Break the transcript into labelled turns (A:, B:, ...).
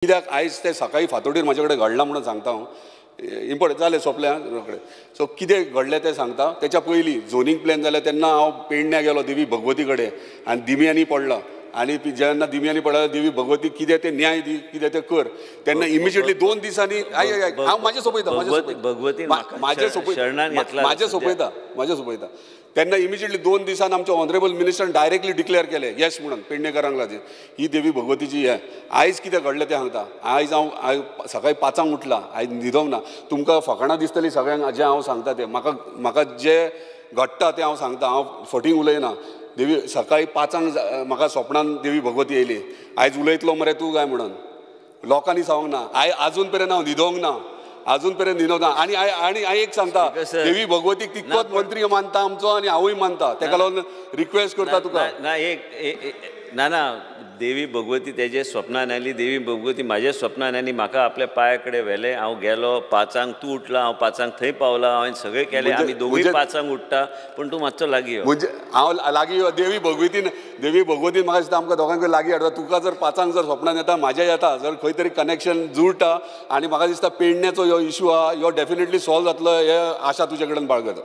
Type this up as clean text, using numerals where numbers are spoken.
A: कित्याक आयज ते सकाळी फांतोडीर म्हाजे कडेन घडलां म्हणून सांगता हांव. इम्पोर्टंट जालें सोंपलें रोखडें. सो कितें घडलें तें सांगता. तेच्या पयलीं झोनींग प्लॅन जालें तेन्ना हांव पेडण्या गेलो देवी भगवती कडेन आनी दिमयांनी पडला आनी जेन्ना दिमयांनी पडला देवी भगवती कितें तें न्याय दी कितें तें कर तेन्ना इमिजिएटली 2 दिसांनी हांव म्हाजें सोंपयता म्हाजें सोंपयता म्हाजें सोंपयता तेन्ना इमिजिएटली 2 दिसान आमचे ऑनरेबल मिनिस्टरान डायरेक्टली डिक्लेअर केलें येस म्हणून पेडणेकरांक लागीं ही देवी भगवतीची हें. आयज कितें घडलें तें सांगता. आयज हांव सकाळी 5 उठला, आयज न्हिदोंक ना. तुमकां फकाणां दिसतलीं सगळ्यांक जें हांव सांगता तें. म्हाका म्हाका जें घडटा तें हांव सांगता, हांव फटींग उलयना. देवी सकाळी 5 म्हाका स्वप्नान देवी भगवती येयली, आयज उलयतलो मरे तूं काय म्हणून. लोकांनी सांगूंक ना. आयज आजून पर्यंत हांव न्हिदोंक ना, अजून पर्यंत न्हिदोंक ना. आनी आनी हांव एक सांगता, देवी भगवतीक तितकोच मंत्री मानता आमचो आनी हांवूय मानता. तेका लागून रिक्वेस्ट करता तुका.
B: ना एक ना ना देवी भगवती तेजे स्वप्नान आयली, देवी भगवती म्हाज्या स्वप्नान आयली, म्हाका आपल्या पांया कडेन व्हेलें. हांव गेलो 5 तूं उठला, हांव 5 थंय पावला, हांवें सगळें केलें. आमी दोगूय 5 उठ्ठा, पूण तूं मातसो लागीं यो.
A: म्हणजे हांव लागीं यो. देवी भगवतीन देवी भगवतीन म्हाका दिसता आमकां दोगांकूय लागीं हाडटा. तुका जर 5 जर स्वप्नान येता, म्हाज्या येता, जर खंय तरी कनेक्शन जुळटा आनी म्हाका दिसता पेडण्याचो हो इशू आहा, हो डेफिनेटली सॉल्व जातलो हे आशा तुजे कडेन बाळगता.